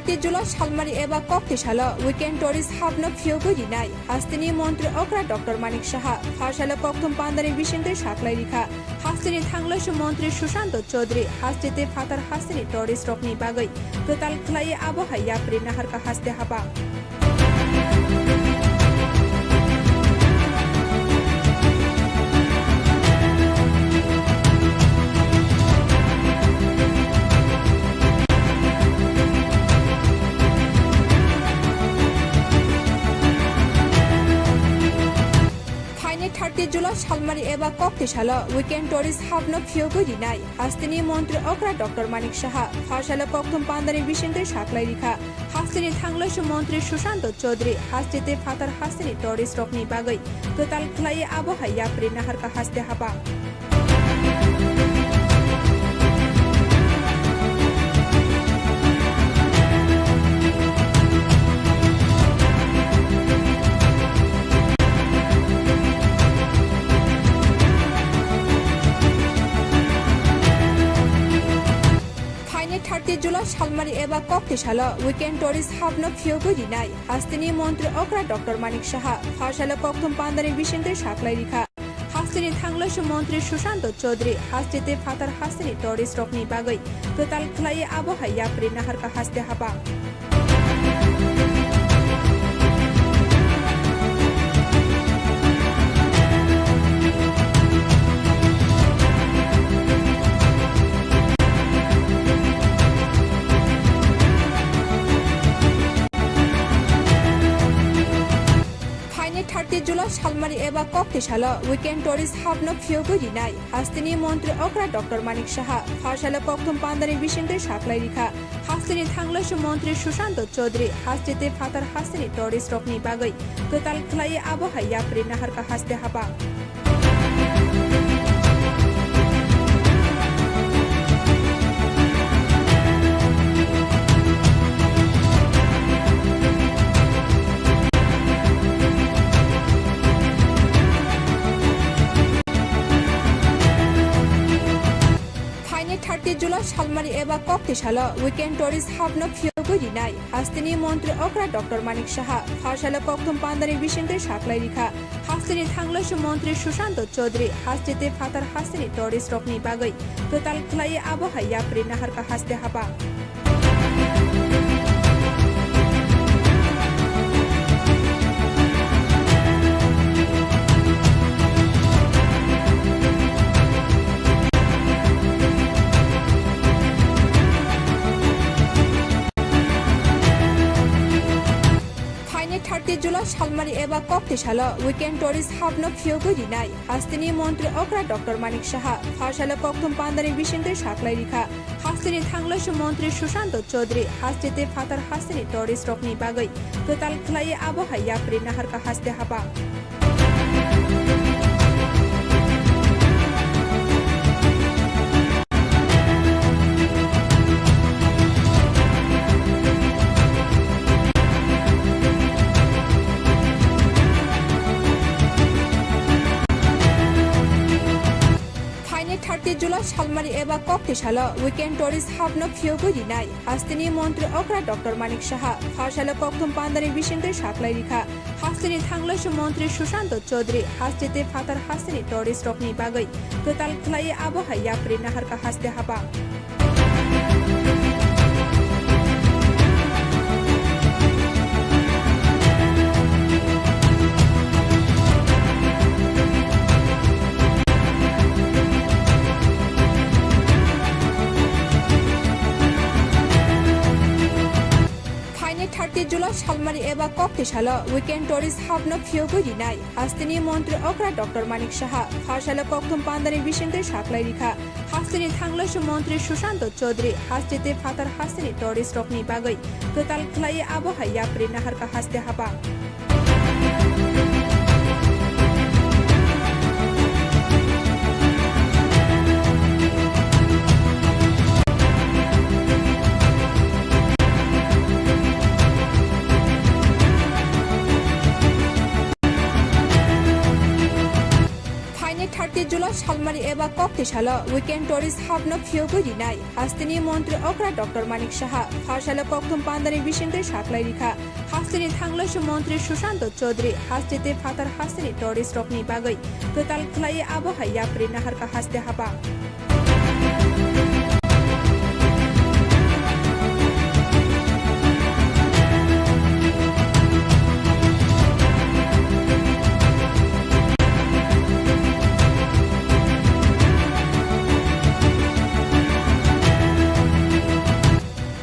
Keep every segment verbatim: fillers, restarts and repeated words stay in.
thirty July salmari eba kokti salo weekend tourist hapno phiyogwi rinai hasteni montri okra Doctor Manik Saha pharsalo kokthum pandani bisingtwi saklai rikha. Hasteni thangloisu montri Sushanta Chaudhary hastete phatar hasteni tourist rokni bagwi kwtal khlaiwi abo hai yapri naharkha haste haba. Phaini thirty July salmari eba kokti salo weekend tourist hapno phiyogwi rinai hasteni montri okra Doctor Manik Saha pharsalo kokthum pandani bisingtwi saklai rikha. Hasteni thangloisu montri Sushanta Chaudhary hastete phatar hasteni tourist rokni bagwi kwtal khlaiwi abo hai yapri naharkha haste haba. Phaini thirty July salmari eba kokti salo weekend tourist hapno phiyogwi rinai hasteni montri okra Doctor Manik Saha pharsalo kokthum pandani bisingtwi saklai rikha. Hasteni thangloisu montri Sushanta Chaudhary hastete phatar hasteni tourist rokni bagwi kwtal khlaiwi abo hai yapri naharkha haste haba. Phaini thirty July salmari eba kokti salo weekend tourist hapno phiyogwi rinai hasteni montri okra Doctor Manik Saha pharsalo kokthum pandani bisingtwi saklai rikha. Hasteni thangloisu montri Sushanta Chaudhary hastete phatar hasteni tourist rokni bagwi kwtal khlaiwi abo hai yapri naharkha haste haba. Phaini thirty July salmari eba kokti salo weekend tourist hapno phiyogwi rinai hasteni montri okra Doctor Manik Saha pharsalo kokthum pandani bisingtwi saklai rikha. Hasteni thangloisu montri Sushanta Chaudhary hastete phatar hasteni tourist rokni bagwi kwtal khlaiwi abo hai yapri naharkha haste haba. Phaini thirty July salmari eba kokti salo weekend tourist hapno phiyogwi rinai hasteni montri okra Doctor Manik Saha pharsalo kokthum pandani bisingtwi saklai rikha. Hasteni thangloisu montri Sushanta Chaudhary hastete phatar hasteni tourist rokni bagwi kwtal khlaiwi abo hai yapri naharkha haste haba. Phaini thirty July salmari eba kokti salo weekend tourist hapno phiyogwi rinai hasteni montri okra Doctor Manik Saha pharsalo kokthum pandani bisingtwi saklai rikha. Hasteni thangloisu montri Sushanta Chaudhary hastete phatar hasteni tourist rokni bagwi kwtal khlaiwi abo hai yapri naharkha haste haba. Phaini thirty July salmari eba kokti salo weekend tourist hapno phiyogwi rinai hasteni montri okra Doctor Manik Saha pharsalo kokthum pandani bisingtwi saklai rikha. Hasteni thangloisu montri Sushanta Chaudhary hastete phatar hasteni tourist rokni bagwi kwtal khlaiwi abo hai yapri naharkha haste haba. Phaini thirty July salmari eba kok kokti salo weekend tourist hapno phiyogwi rinai hasteni montri okra Doctor Manik Saha. Pharsalo kokthum pandani bisingtwi saklai rikha hasteni thangloisu montri Sushanta Chaudhary. Hastete phatar hasteni tourist rokni bagwi kwtal khlaiwi abo hai yapri naharkha haste haba.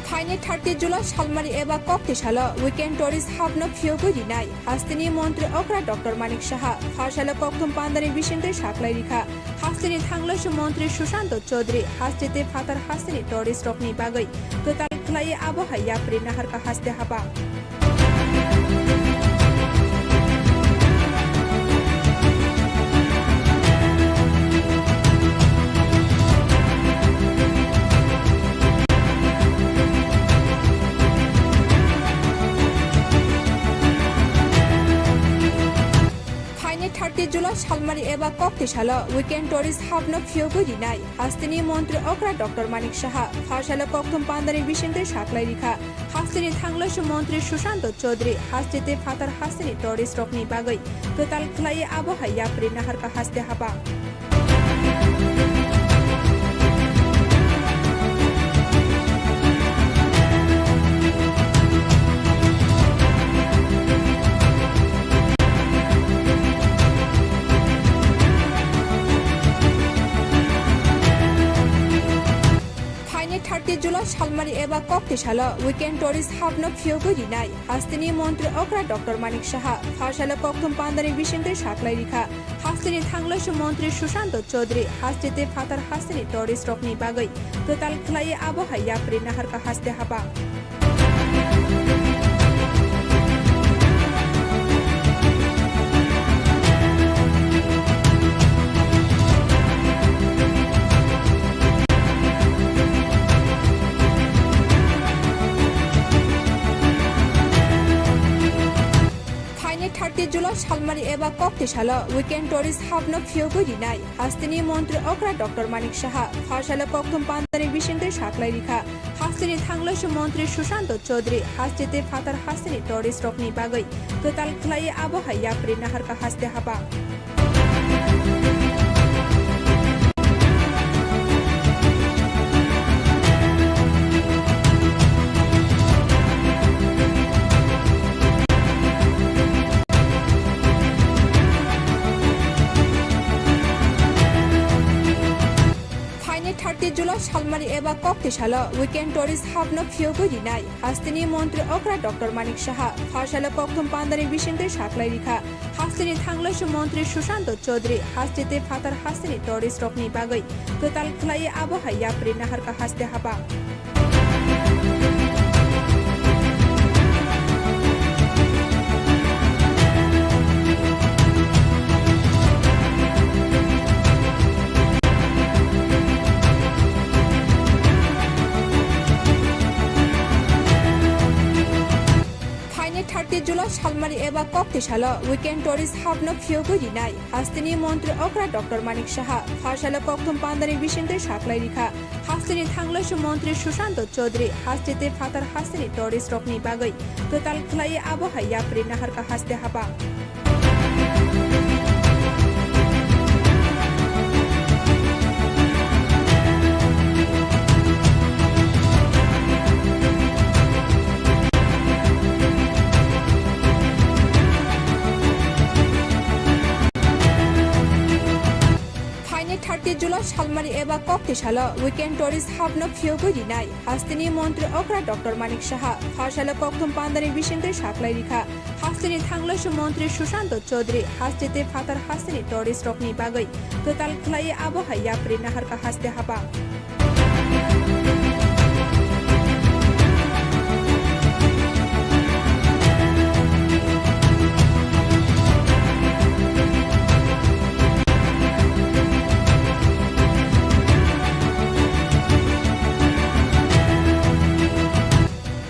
Phaini thirty July salmari eba kokti salo weekend tourist hapno phiyogwi rinai hasteni montri okra Doctor Manik Saha. Pharsalo kokthum pandani bisingtwi saklai rikha hasteni thangloisu montri Sushanta Chaudhary. Hastete phatar hasteni tourist rokni bagwi kwtal khlaiwi abo hai yapri naharkha haste haba. Phaini thirty July salmari eba kokti salo weekend tourist hapno phiyogwi rinai hasteni montri okra Doctor Manik Saha. Pharsalo kokthum pandani bisingtwi saklai rikha hasteni thangloisu montri Sushanta Chaudhary. Hastete phatar hasteni tourist rokni bagwi kwtal khlaiwi abo hai yapri naharkha haste haba. Phaini thirty July salmari eba kokti salo weekend tourist hapno phiyogwi rinai hasteni montri okra Doctor Manik Saha. Pharsalo kokthum pandani bisingtwi saklai rikha hasteni thangloisu montri Sushanta Chaudhary. Hastete phatar hasteni tourist rokni bagwi kwtal khlaiwi abo hai yapri naharkha haste haba. Phaini thirty July salmari eba kokti salo weekend tourist hapno phiyogwi rinai hasteni montri okra Doctor Manik Saha. Pharsalo kokthum pandani bisingtwi saklai rikha hasteni thangloisu montri Sushanta Chaudhary. Hastete phatar hasteni tourist rokni bagwi kwtal khlaiwi abo hai yapri naharkha haste haba. Phaini thirty July salmari eba kokti salo weekend tourist hapno phiyogwi rinai hasteni montri okra Doctor Manik Saha. Pharsalo kokthum pandani bisingtwi saklai rikha hasteni thangloisu montri Sushanta Chaudhary. Hastete phatar hasteni tourist rokni bagwi kwtal khlaiwi abo hai yapri naharkha haste haba. Phaini thirty July salmari eba kokti salo weekend tourist hapno phiyogwi rinai hasteni montri okra Doctor Manik Saha. Pharsalo kokthum pandani bisingtwi saklai rikha hasteni thangloisu montri Sushanta Chaudhary. Hastete phatar hasteni tourist rokni bagwi kwtal khlaiwi abo hai yapri naharkha haste haba. Phaini thirty July salmari eba kokti salo weekend tourist hapno phiyogwi rinai hasteni montri okra Doctor Manik Saha. Pharsalo kokthum pandani bisingtwi saklai rikha hasteni thangloisu montri Sushanta Chaudhary. Hastete phatar hasteni tourist rokni bagwi kwtal khlaiwi abo hai yapri naharkha haste haba.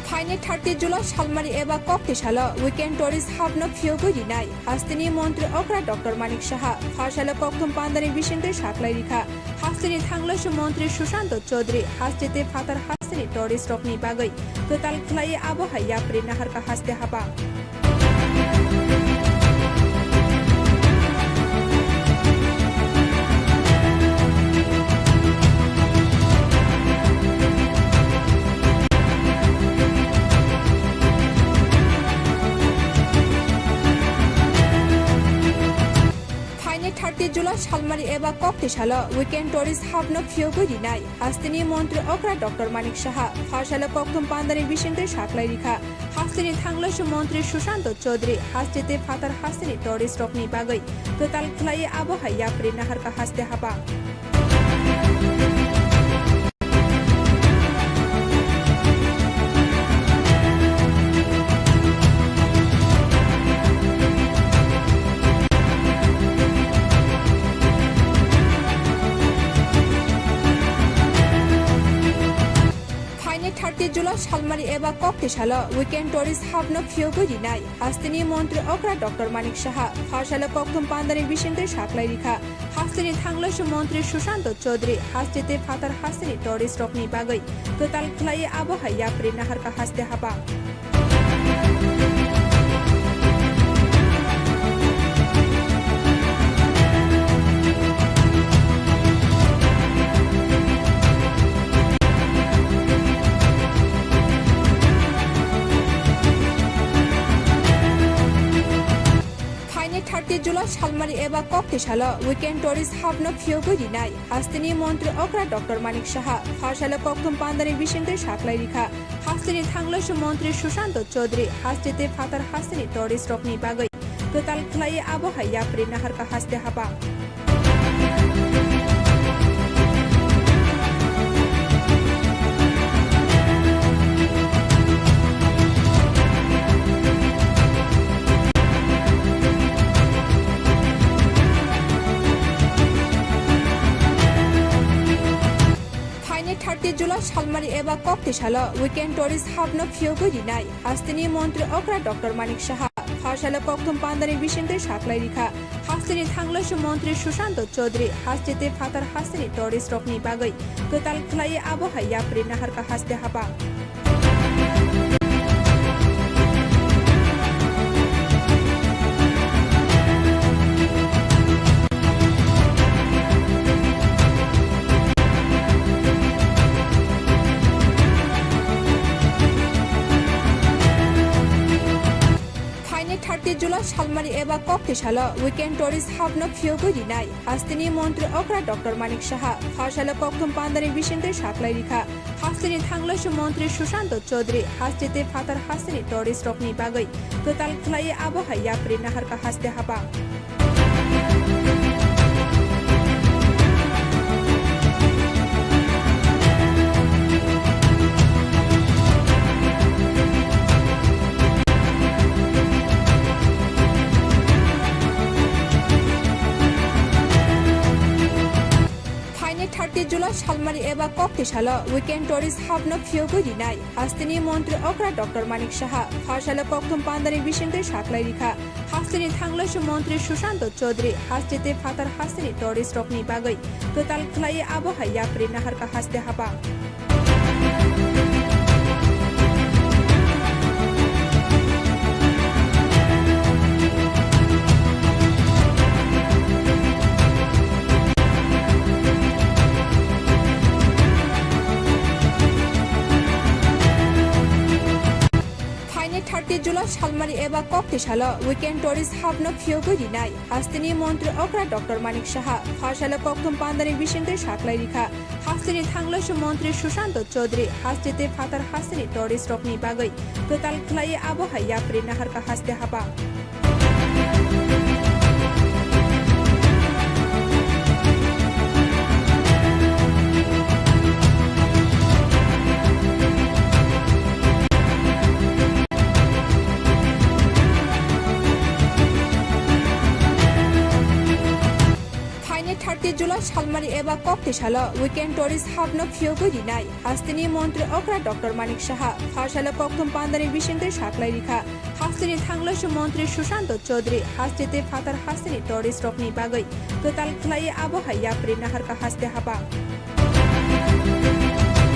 Phaini thirty thirty July salmari eba kokti salo weekend tourist hapno phiyogwi rinai hasteni montri okra Doctor Manik Saha. Pharsalo kokthum pandani bisingtwi saklai rikha. Hasteni thangloisu montri Sushanta Chaudhary hastete phatar hasteni tourist rokni bagwi kwtal khlaiwi abo hai yapri naharkha haste haba. Phaini thirty July salmari eba kokti salo weekend tourist hapno phiyogwi rinai hasteni montri okra Doctor Manik Saha. Pharsalo kokthum pandani bisingtwi saklai rikha. Hasteni thangloisu montri Sushanta Chaudhary hastete phatar hasteni tourist rokni bagwi kwtal khlaiwi abo hai yapri naharkha haste haba. Phaini thirty July salmari eba kokti salo weekend tourist hapno phiyogwi rinai hasteni montri okra Doctor Manik Saha. Pharsalo kokthum pandani bisingtwi saklai rikha. Hasteni thangloisu montri Sushanta Chaudhary hastete phatar hasteni tourist rokni bagwi kwtal khlaiwi abo hai yapri naharkha haste haba. Phaini thirty July salmari eba kokti salo weekend tourist hapno phiyogwi rinai hasteni montri okra Doctor Manik Saha. Pharsalo kokthum pandani bisingtwi saklai rikha. Hasteni thangloisu montri Sushanta Chaudhary hastete phatar hasteni tourist rokni bagwi kwtal khlaiwi abo hai yapri naharkha haste haba. Phaini thirty July salmari eba kokti salo weekend tourist hapno phiyogwi rinai hasteni montri okra Doctor Manik Saha. Pharsalo kokthum pandani bisingtwi saklai rikha. Hasteni thangloisu montri Sushanta Chaudhary hastete phatar hasteni tourist rokni bagwi kwtal khlaiwi abo hai yapri naharkha haste haba. Phaini thirty July salmari eba kokti salo weekend tourist hapno phiyogwi rinai hasteni montri okra Doctor Manik Saha. Pharsalo kokthum pandani bisingtwi saklai rikha. Hasteni thangloisu montri Sushanta Chaudhary hastete phatar hasteni tourist rokni bagwi kwtal khlaiwi abo hai yapri naharkha haste haba. Phaini thirty July salmari eba kokti salo weekend tourist hapno phiyogwi rinai hasteni montri okra Doctor Manik Saha. Pharsalo kokthum pandani bisingtwi saklai rikha. Hasteni thangloisu montri Sushanta Chaudhary hastete phatar hasteni tourist rokni bagwi kwtal khlaiwi abo hai yapri naharkha haste haba. Phaini thirty July salmari eba kokti salo weekend tourist hapno phiyogwi rinai hasteni montri okra Doctor Manik Saha. Pharsalo kokthum pandani bisingtwi saklai rikha. Hasteni thangloisu montri Sushanta Chaudhary hastete phatar hasteni tourist rokni bagwi kwtal khlaiwi abo hai yapri naharkha haste haba. Phaini thirty July salmari eba Ba kokti salo weekend tourist hapno phiyogwi rinai hasteni montri okra Doctor Manik Saha. Pharsalo kokthum pandani bisingtwi saklai rikha hasteni thanglaisi montri Sushant Chaudhary. Haste tei phatar hasteni tourist rokni bagwi kwtal khlaiwi abo hai yapri naharkha haste hapang.